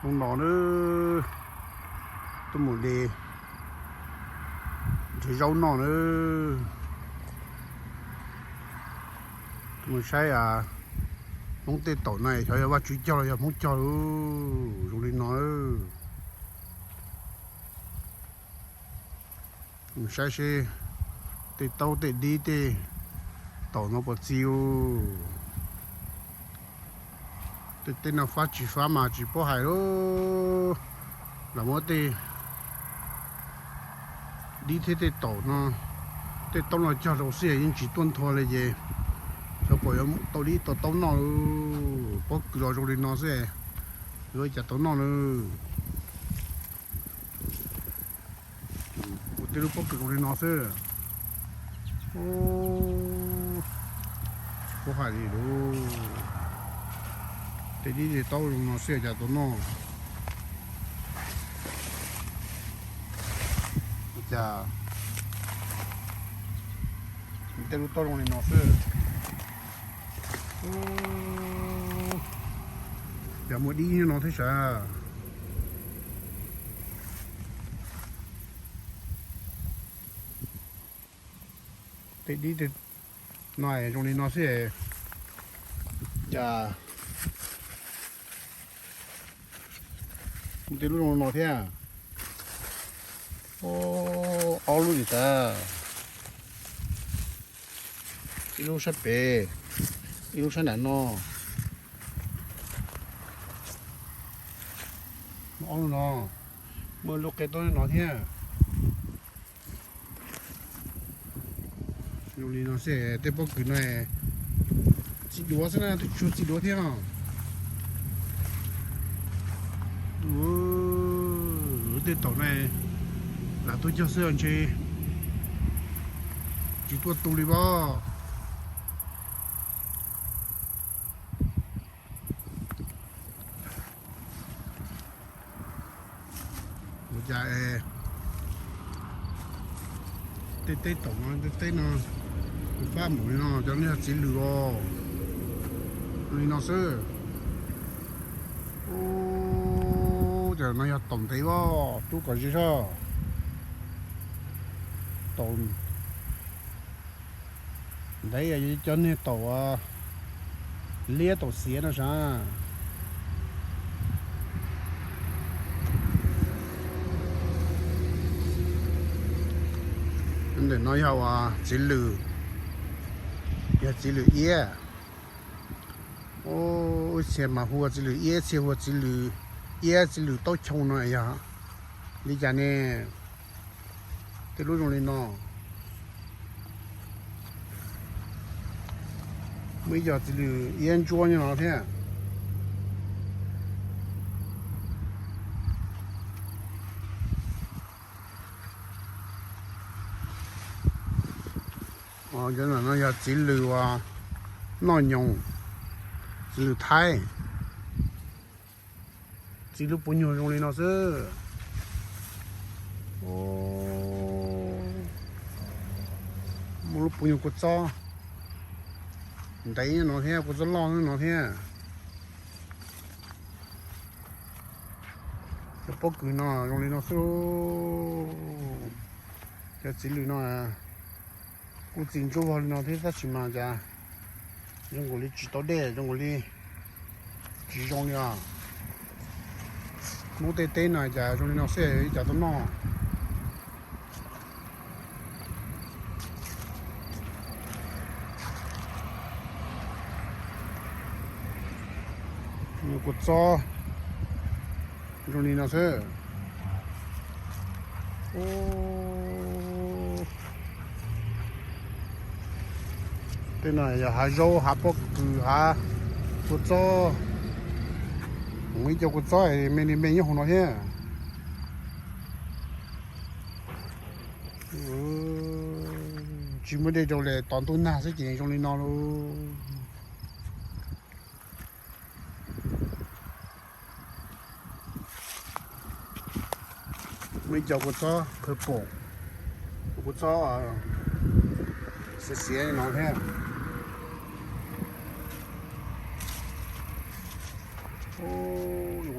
Hnub no na, tuaj mus de nrhiav zaub noj na. Tuaj mus saib Hmoob tej taum no xyov yog Vajtswv cog los yog Hmoob cog lauj, zoo li no. Mus saib seb tej taub tej dib tej taum no puas txi ub. Tej teb no fab tsis fab mas tsis paub hais lauj. Los muab tej dib thiab tej taum no, tej taub no cog rau xwb yeej tsis tuaj nthua li ces xyov puas yuav tau dib tau taub noj lauj. Pob kws los zoo li no xwb, yuav ua cas tau noj na. Ua tej lub pob kws zoo li no xwb. Tsis paub hais li lauj. Tej dib tej taub zoo no xwb cas tau noj. Ua cas tej lub taub zoo li no xwb. Cas muaj dib no thiab sav. Tej dib no zoo li no xwb. Cas tej lub zoo no thiab. Ob lub li tas. Ib lub sab pem, ib lub sab nram no. Ob lub no, muaj lub qe taub no thiab. Zoo li no xwb, tej pob kws no txi duav xwb na, twb tsis txi duav thiab. Tej taum no lam tuaj cog xwb ntshe tsis tuaj tu li pob. Ua cas tej teb taum no, tej teb no, fab mus li no, cov no yog txiv lws os. Li no xwb. Ub, cov no yog taum ntev os, rub kom ze soj. Taum ntev, cov niag taum liab taum xiav no sav. Ntawm no yog uas txiv lws, yog txiv lws iab. Ib txhia mas hu ua txiv lws iab, txhia hu ua txiv lws iab, txiv lws taub choo no yog li cas ne? Tej lub zoo li no. Muaj ib co txiv lws iab ntsuab nyob no thiab. Cov no yog txiv lws uas noj nyoos, txiv lws thaib. Txiv lub puv nyuag zoo li no xwb. Muaj lub puv nyuag kua txob ntev no thiab, kua txob loj no thiab. Cov pob kws no zoo li no xwb. Cov txiv lws no kuj txi ntsuab vog li no thiab tab sis mas cas zoo nkaus li tsis tau dej, zoo nkaus li tsis zoo li os. Hnub tej teb no cas zoo li no xwb, cas tau noj. Kua txob zoo li no xwb. Tej no yog hav zaub, hav pob kws, hav kua txob. Mus ib co kua txob me li me nyob hauv no thiab. Tsis muaj dej rau li, tos ntuj nag xwb ces zoo li no lauj. Muaj ib co kua txob purple, kua txob xiav xiav no thiab.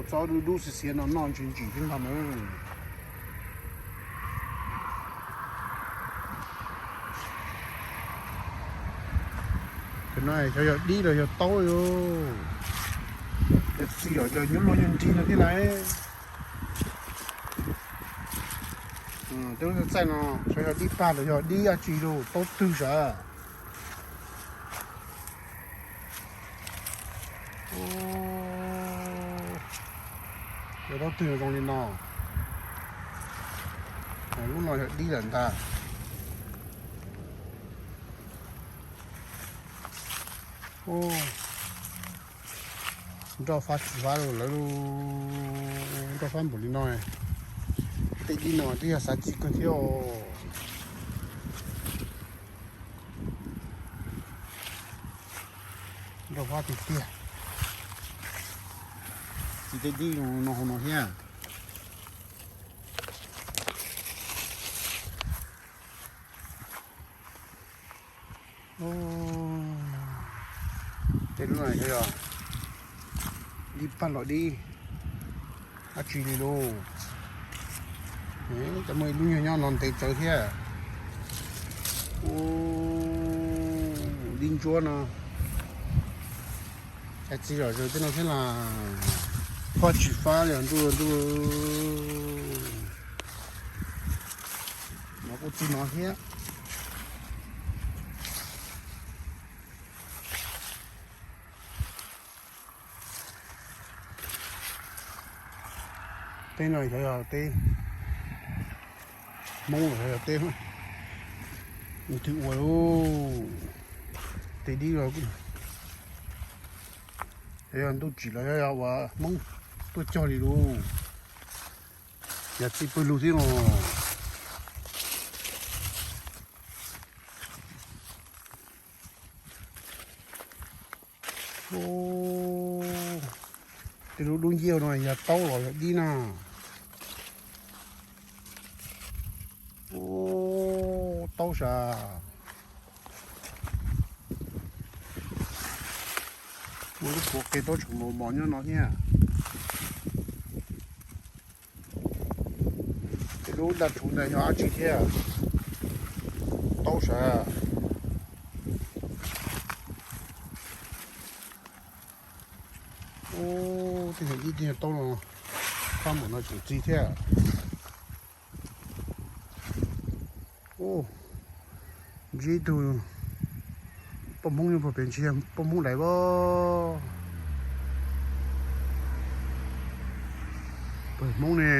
Txob dub dub xiav xiav no noj ntsim ntsim thiab ntag na. Cov no xyov yog dib los yog taub os. Cov txiv os, cov nyuj luaj nyuj nrig no thiab lauj. Tej lub txaij no xyov yog dib pag los yog dib dab tsi lauj, taub twg sav. Yog taub twg zoo li no. Lub no yog dib lawm ntag. Nroj fab tsis fab lawm, nroj fab npaum li no. Tej dib no twb yog xav txi kawg thiab os. Nroj fab tiag tiag. Txiv tej dib no hauv no thiab. Tej lub no yog dib pag los dib dab tsi li lauj. Cov muaj ib lub nyuag nyob no ntev tsawv thiab. Dib ntsuab no. Cov txiv zom zaws tej no thiab las, fab tsis fab li ntuj ntuj. No kuj txij no thiab. Teb no xyov yog teb Hmoob los xyov yog teb twg ua lauj. Tej dib los xyov yog ntuj tsim los xyov yog uas Hmoob tuaj cog li lauj. Yog txij pawg lug thiab no. Tej lub dub nciab no yog taub los yog dib na. Taub sav. Muaj lub puav qe taub tshauv mos mos nyob no thiab. Tej lub daj rhuv ntawd yog dab tsi thiab? Taub sav. Ub, tej yog dib tej yog taub no, fab npaum no tseem txi thiab. Ub, ntsib ib tug poj Hmoob nyob puag pem, ntshe yog poj Hmoob lawm as. Pawg Hmoob ne.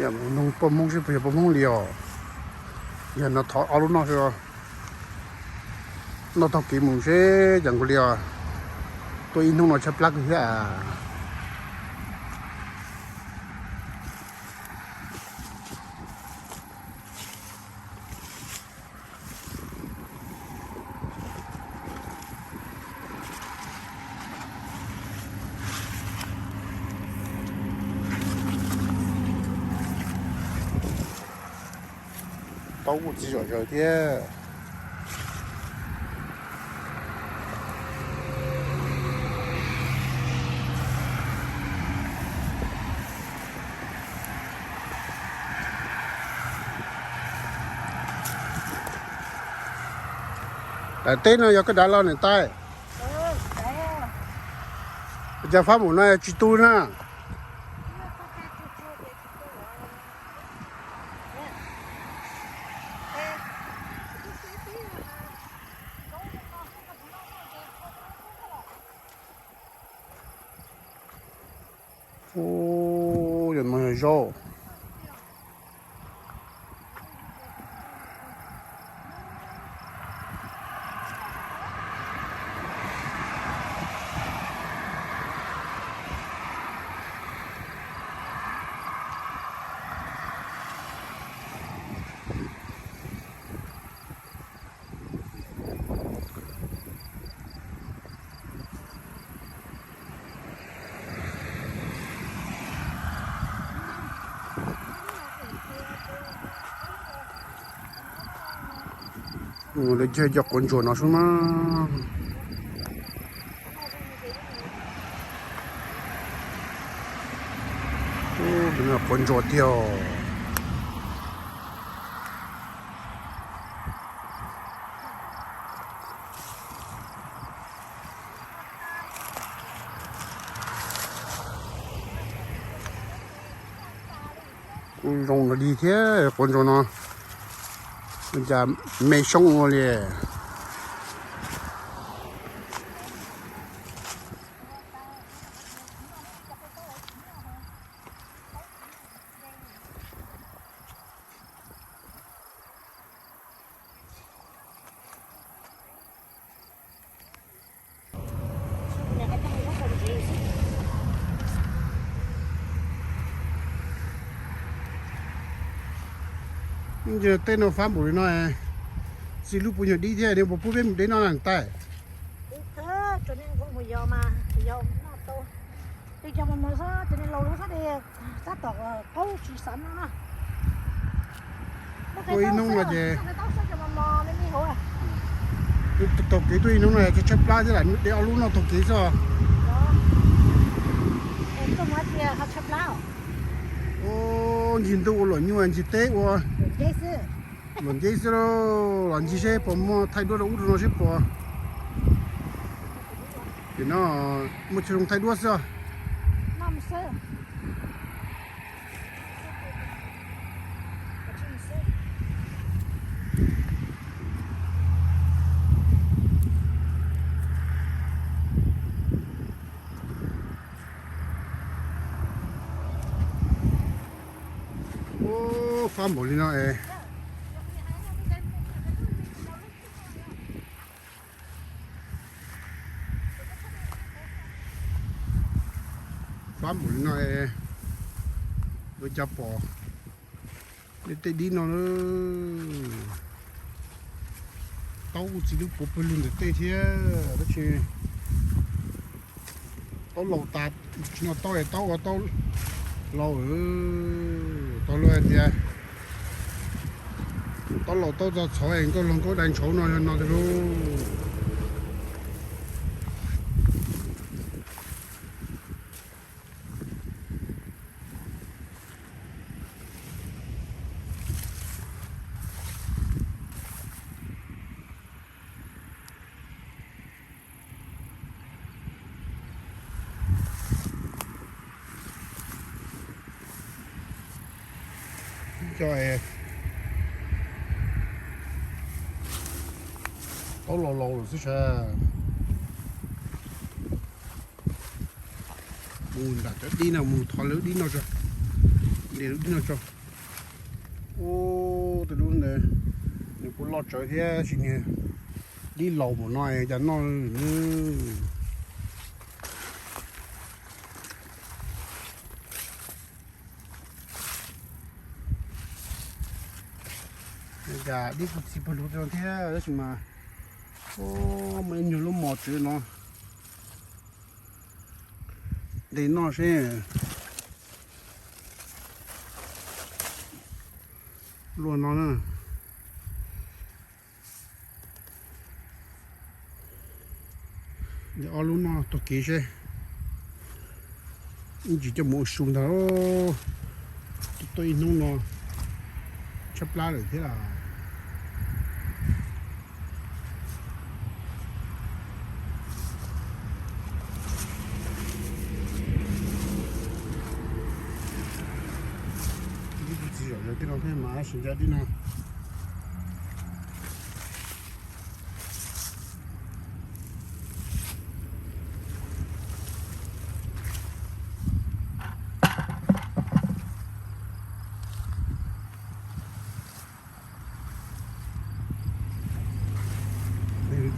Yog mus noog poj Hmoob seb puas yog poj Hmoob li os. Yog no thov ob lub noj, noj taug kev mus seb cas nkaus li os. Tuaj ib hnub no tshaib plab kawg thiab. Taub kuj txiv zom zaws thiab. Daim teb no yog koj dav los niam tais? Cas fab npaum no tsis tu na? Ub, yog no yog zaub. Lawv cog cov quav ntsuas no xwb mas. Quav ntsuas tiag. Kuj zoo li thiab, quav ntsuas no cas me xyoob ua li. Tej no fab npaum li no, txiv lub puas nyuag dib thiab, nws puas pub peb mus deb noj na tais? Tab tom qaub tsis xav noj na. Tuaj ib hnub no ces, taug kev tuaj ib hnub no ces tshaib plab thiab lam deb ob lub noj taug kev xwb. Ncig ntuj ua luam nyuj, ncig teb ua luam nceb xwb. Los ncig seb puas muaj thaij duab rau ub rau no seb puas. Ces no muaj chaw zoo thaij duab xwb. Ub, fab npaum li no es. Fab npaum li no es, ua cas pom tej dib no. Taub kuj txiv lub puv pawg lug ntawm tej thiab, tab sis taub laus tas, tsis no taub es taub ua taub laus. Tau luag hais tias taub laus taub txog txhov es nkauj laug nkauj dai ntshauv no yog no tiag lauj. Cov taub laus laus lawm xwb sas. Mus nram cov dib no, mus thov lawv dib no tso, de lub dib no tso. Ub, tej lub ntawd nws kuj loj tsawv thiab, tab sis niag dib laus npaum no cas noj. Cas dib kuj txiv pawg lug thiab, tab sis mas muaj ib nyuag lub mos tsev no, de noj seb. Luaj no na. De ob lub noj taug kev seb. Ib ntsis coj mus ua su ntag. Tuaj ib hnub no tshaib plab lawm thiab. Dib kuj txiv zom zaws tej no thiab mas, sim ncaj dib no.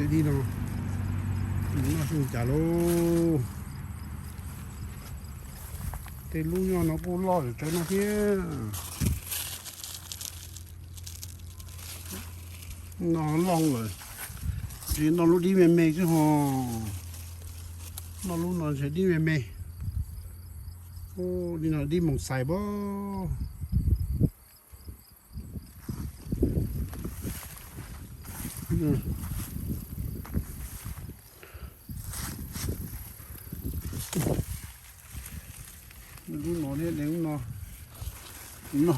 Tej dib no noj zoo cas lauj. Tej lub nyob no kuj loj zom zaws no thiab. Noj loj lawm, tsis noj lub dib me me xwb ho. Noj lub no ntshe dib me me. Ub, li no dib moos xais pob. Lub no thiab, lub no, no.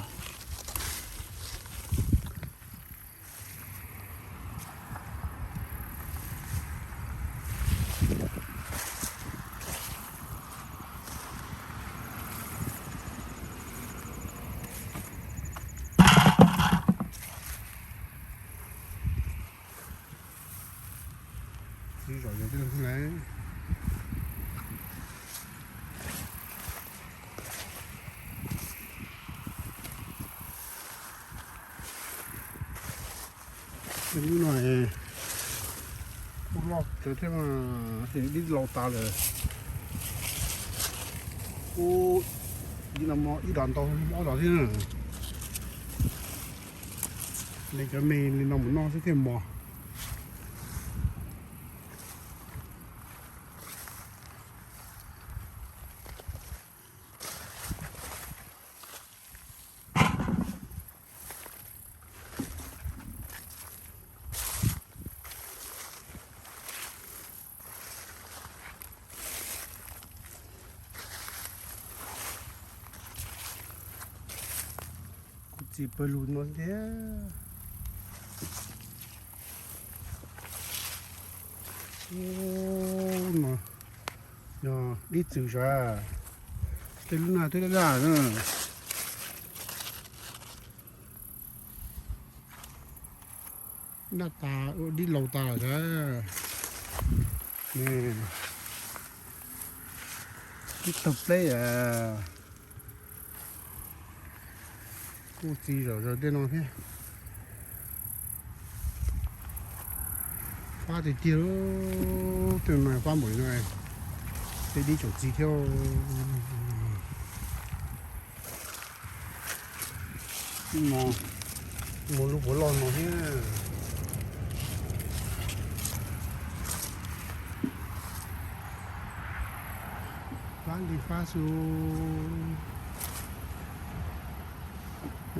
Txiv zom zaws tej no xwb lawm. Lub no kuj loj tsawv thiab mas, dib laus tas lawm. Kuj dib no ib dav ntau ob dav thiab. Li cov me li no mus noj xwb thiaj mos. Kuv txiv pawg lug no thiab. Ub, no yog dib txwv sav. Tej lub no twb daj daj na. Daj tas, dib laus tas lawm sav. Dib tawg pleb. Kuj txiv zom zaws tej no thiab. Fab tiag tiag, tej no fab npaum li no, tej dib tseem txiv thiab. No muaj lub puav loj no thiab. Fab li fab xwb.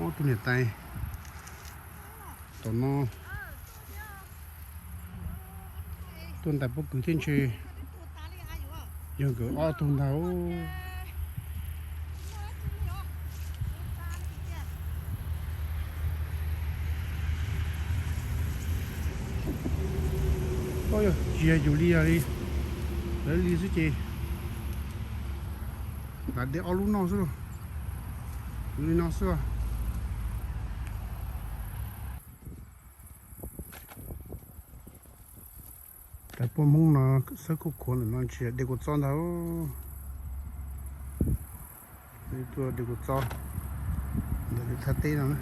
Ob tug niam tais tom no tuaj ntais pob kws thiab ntshe yog nkawd ob tug ntag. Tsis yog yus li yog li, lawv li xwb ces lam de ob lub no xwb, yus li no xwb. Tais poj Hmoob no xawb khuj khuav ntawm no tsis yog de kua txob ntag. Tuaj de kua txob, ntawm lub thaj teb no na.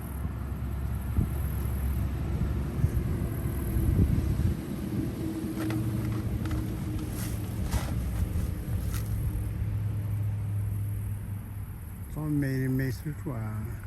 Txob me me xwb tsuas.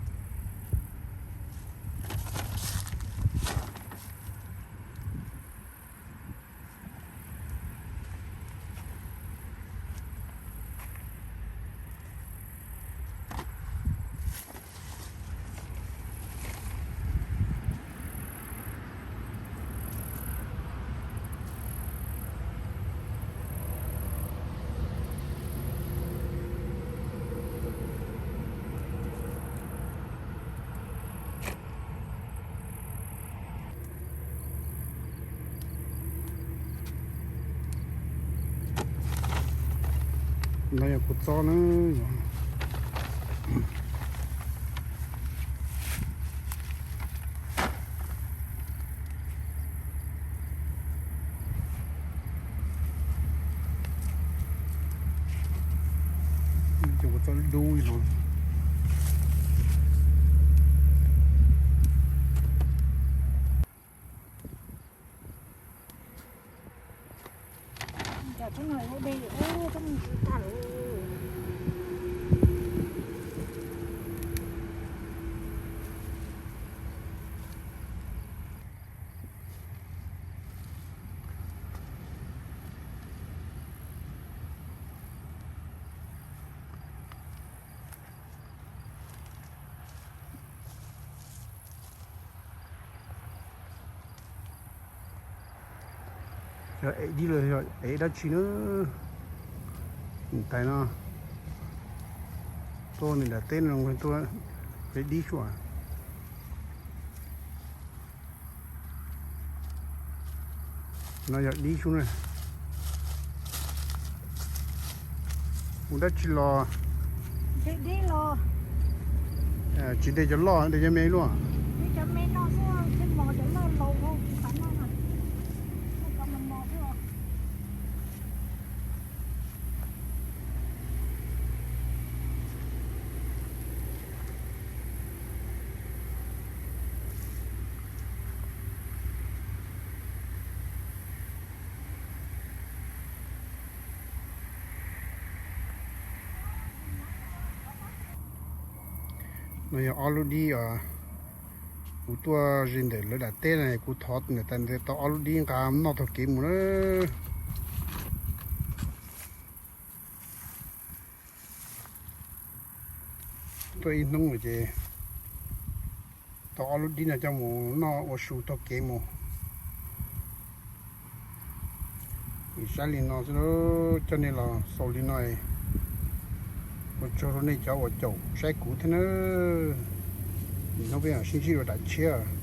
No yog kua txob na. Cov kua txob dub li no. Yog ev dib los yog ev dab tsi na? Tais no tuaj nws daim teb no tuaj ev dib xwb. No yog dib xwb na. Mus dab tsi los? Tsis de cov loj, de cov me luaj. No yog ob lub dib os. Kuv tuaj ze ntawm lawv daim teb no kuv thov ntawm tas ntawd tau ob lub dib nqa noj taug kev mus na. Tuaj ib hnub ces tau ob lub dib no coj mus noj ua su taug kev mus. Saib li no xwb, coj nej los xaus li no. Ua tsaug rau nej cov uas caum saib kuv thiab na. Hnub peb mam sib ntsib rau daim tshiab.